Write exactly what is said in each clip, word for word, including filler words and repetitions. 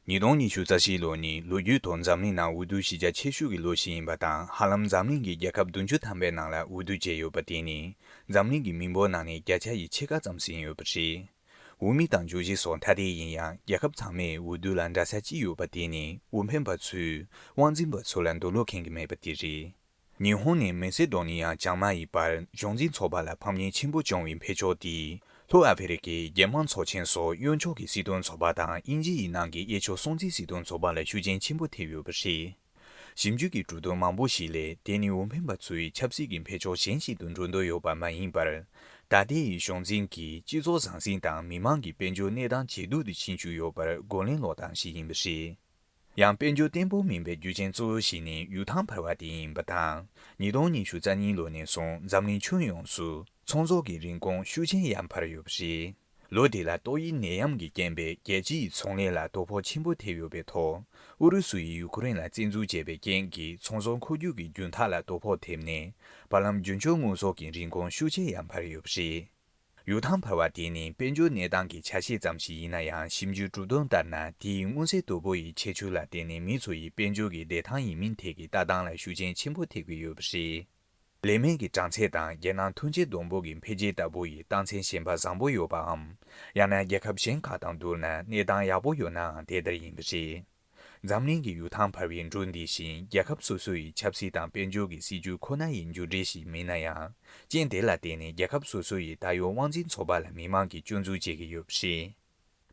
ཉིས་སྟོང་ཉི་ཤུ་རྩ་བཞི་ལོ་ནི་ལོ་རྒྱུས་ཐོག་འཛམ་གླིང་ནང་འོས་བསྡུ་གཞི་རྒྱ་ཆེ་ཤོས་ཀྱི་ལོ་ཞིག་ཡིན་པ་དང་། ཧ་ལམ་འཛམ་གླིང་གི་རྒྱལ་ཁབ་བདུན་ཅུ་ཐམ་པའི་ནང་ལ་འོས་བསྡུ་བྱས་ཡོད་པ་དེ་ནི་འཛམ་གླིང་གི་མི་འབོར་ནང་ནས་བརྒྱ་ཆ་ཡི་ཕྱེད་ཀ་ཙམ་ཟིན་ཡོད་པ་རེད། འོས་མི་དང་བརྗོད་གཞི་སོགས་ཐ་དད་ཡིན་ཡང་། རྒྱལ་ཁབ་ཚང་མས་འོས་བསྡུ་ལ་འདྲ་ས་གཅིག་ཡོད་པ་དེ་ནི་འོས་འཕེན་པ་ཚོས་དབང་འཛིན་པ་ཚོ་ལ་འདོད་བློ་ཁེངས་ཀྱི་མེད་པ་དེ་རེད། ཉི་ཧོང་ནས་མེ་སི་ཌོ་ནི་ཡ་བྱང་མ་ཡི་བར་གཞུང་འཛིན་ཚོགས་པ་ལ་ཕམ་ཉེས་ཆེན་པོ་བྱུང་བའི་འཕེལ་ཕྱོགས་དེས། ལྷོ་ཨ་ཧྥེ་རི་ཁའི་རྒྱལ་དམངས་ཚོགས་ཆེན་སོགས་གཡོན་ཕྱོགས་ཀྱི་སྲིད་དོན་ཚོགས་པ་དང་དབྱིན་ཇི་ཡི་ནང་གི་གཡས་ཕྱོགས་སྲོང་བཙན་སྲིད་དོན་ཚོགས་པ་ལ་ཤུགས་རྐྱེན་ཆེན་པོ་ཐེབས་ཡོད་པ་རེད། ཞིབ་འཇུག་གི་གྲུབ་དོན་མང་པོ་ཞིག་ལས། དེ་ནི་འོས་འཕེན་པ་ཚོའི་ཆབ་སྲིད་ཀྱི་འཕེལ་ཕྱོགས་གཞན་ཞིག་ཏུ་འགྲོ་འདོད་ཡོད་པ་མ་ཡིན་པར། ད་ལྟའི་གཞུང་འཛིན་གྱིས་སྤྱི་ཚོགས་ཟང་ཟིང་དང་མི་མང་གི་དཔལ་འབྱོར་གནས་སྟངས་ཇེ་སྡུག་ཏུ་ཕྱིན་བཅུག་ཡོད་པར་རྒོལ་ལན་སློག་སྟངས་ཤིག་ཡིན་པ་རེད། ཡང་དཔལ་འབྱོར་བརྟན་པོ་མིན་པའི་རྒྱུ་རྐྱེན་གཙོ་བོ་ཞིག་ནི་ཡུལ་ཐང་འཕར་བ་དེ་ཡིན་པ་དང་། ཉིས་སྟོང་ཉི་ཤུ་རྩ་གཉིས་ལོ་ནས་བཟུང་འཛམ་གླིང་ཁྱོན་ཡོངས་སུ་ཚོང་ཟོག་གི་རིན་གོང་ཤུགས་ཆེན་ཡར་འཕར་ཡོད་པ་རེད། ལོ་དེ་ལ་ཏོག་དབྱིབས་ནད་ཡམས་ཀྱི་རྐྱེན་པས་རྒྱལ་སྤྱིའི་ཚོང་ལས་ལ་དོ་ཕོག་ཆེན་པོ་ཐེབས་ཡོད་པའི་ཐོག་ཨུ་རུ་སུ་ཡིས་ཡུ་ཁུ་རེན་ལ་བཙན་འཛུལ་བྱས་པའི་རྐྱེན་གྱིས་ཚོང་ཟོག་མཁོ་རྒྱུག་གི་རྒྱུན་ཐག་ལ་དོ་ཕོག་ཐེབས་ནས། བར་ལམ་རྒྱུན་སྤྱོད་དངོས་ཟོག་གི་རིན་གོང་ཤུགས་ཆེན་ཡར་འཕར་ཡོད་པ་རེད། ཡུལ་ཐང་འཕར་བ་དེ་ནི་དཔལ་འབྱོར་གནས་སྟངས་ཀྱི་ཆ་ཤས་ཙམ་ཞིག་ཡིན་ན་ཡང་། ཞིབ་འཇུག་གྲུབ་དོན་ལྟར་ན། དེའི་མངོན་གསལ་དོད་པོ་ཡི་ཁྱད་ཆོས་ལ་བརྟེན་ནས་མི་ཚོ་ཡི་དཔལ་འབྱོར་གྱི་བདེ་ཐང་ཡིན་མིན་ཐད་ཀྱི་ལྟ་སྟངས་ལ་ཤུགས་རྐྱེན་ཆེན་པོ་ཐེབས་ཀྱི་ཡོད་པ་རེད། ལས་མེད་ཀྱི་གྲངས་ཚད་དང་རྒྱལ་ནང་ཐོན་སྐྱེད་བསྡོམས་པོ་གི་འཕེལ་རྒྱས་ལྟ་བུ་ཡི་རྟགས་མཚན་གཞན་པ་བཟང་པོ་ཡོད་པའམ། ཡང་ན་རྒྱལ་ཁབ་གཞན་ཁག་དང་བསྡུར་ན་གནས་སྟངས་ཡག་པོ་ཡོད་ནའང་དེ་ལྟར་ཡིན་པ་རེད། འཛམ་གླིང་གི་ཡུལ་ཐང་འཕར་བའི་འགྲོས་འདི་བཞིན་རྒྱལ་ཁབ་སོ་སོ་ཡི་ཆབ་སྲིད་དང་དཔལ་འབྱོར་གྱི་སྲིད་ཇུས་ཁོ་ན་ཡི་མཇུག་འབྲས་ཤིག་མིན་ན་ཡང་། རྐྱེན་དེ་ལ་བརྟེན་ནས་རྒྱལ་ཁབ་སོ་སོ་ཡི་ད་ཡོད་དབང་འཛིན་ཚོགས་པ་ལ་མི་མང་གིས་སྐྱོན་འཛུགས་བྱེད་ཀྱི་ཡོད་པ་རེད།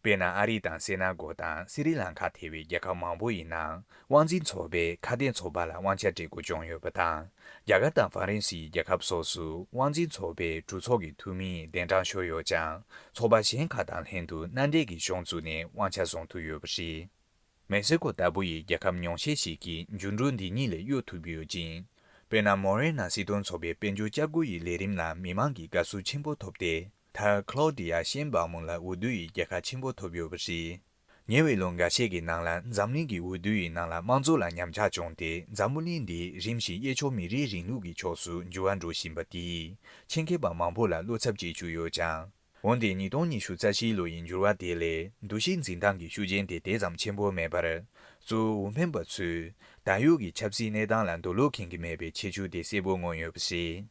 དཔེར་ན། ཨ་རི་དང་སེ་ན་གོ་དང་སི་རི་ལང་ཀ་ཐེ་བའི་རྒྱལ་ཁབ་མང་པོ་ཡི་ནང་དབང་འཛིན་ཚོགས་པས་ཁ་གཏད་ཚོགས་པ་ལ་དབང་ཆ་སྤྲད་དགོས་བྱུང་ཡོད་པ་དང་། རྒྱ་གར་དང་ཧྥ་རན་སིའི་རྒྱལ་ཁབ་སོགས་སུ་དབང་འཛིན་ཚོགས་པས་གྲོས་ཚོགས་ཀྱི་འཐུས་མིའི་གདན་གྲངས་ཤོར་ཡོད་ཀྱང་། ཚོགས་པ་གཞན་ཁག་དང་ལྷན་དུ་མནའ་འབྲེལ་གྱི་གཞུང་བཙུགས་ནས་དབང་ཆ་བཟུང་ཐུབ་ཡོད་པ་རེད། མེག་སི་ཀོ་ལྟ་བུ་ཡི་རྒྱལ་ཁབ་ཉུང་ཤས་ཤིག་གིས་འགྱུར་འགྲོས་འདི་གཉིས་ལས་གཡོལ་ཐུབ་ཡོད་ཅིང་། དཔེར་ན། མོ་རེ་ན་སྲིད་དོན་ཚོགས་པའི་དཔལ་འབྱོར་བསྐྱར་བགོ་ཡི་ལས་རིམ་ལ་མི་མང་གི་དགའ་བསུ་ཆེན་པོ་ཐོབ་སྟེ། མཐར་ཁ་ལོ་ཌི་ཡ་ཤེན་བྷའོ་མུན་ལ་འོས་བསྡུ་ཡི་རྒྱལ་ཁ་ཆེན་པོ་ཐོབ་ཡོད་པ་རེད། ཉེ་བའི་ལོ་འགའ་ཤས་ཀྱི་ནང་ལ་འཛམ་གླིང་གི་འོས་བསྡུ་ཡི་ནང་ལ་དམངས་གཙོ་ལ་ཉམས་ཆག་བྱུང་སྟེ། འཛམ་བུ་གླིང་འདི་རིམ་བཞིན་གཡས་ཕྱོགས་མི་རིགས་རིང་ལུགས་ཀྱི་ཕྱོགས་སུ་འགྱུར་བ་འགྲོ་བཞིན་པ་དེས་ཆེད་མཁས་པ་མང་པོ་ལ་བློ་འཚབ་སྐྱེ་བཅུག་ཡོད་ཀྱང་། འོན་ཏེ་ཉིས་སྟོང་ཉི་ཤུ་རྩ་བཞིའི་ལོ་ཡི་འགྱུར་བ་དེ་ལས་འདུ་ཤེས་འཛིན་སྟངས་ཀྱི་ཤུགས་རྐྱེན་དེ་དེ་ཙམ་ཆེན་པོ་མེད་པར། གཙོ་བོ་འོས་འཕེན་པ་ཚོས་ད་ཡོད་ཀྱི་ཆབ་སྲིད་གནས་སྟངས་ལ་འདོད་བློ་ཁེངས་ཀྱི་མེད་པའི་ཁྱད་ཆོས་དེ་གསལ་པོ་མངོན་ཡོད་པ་རེད།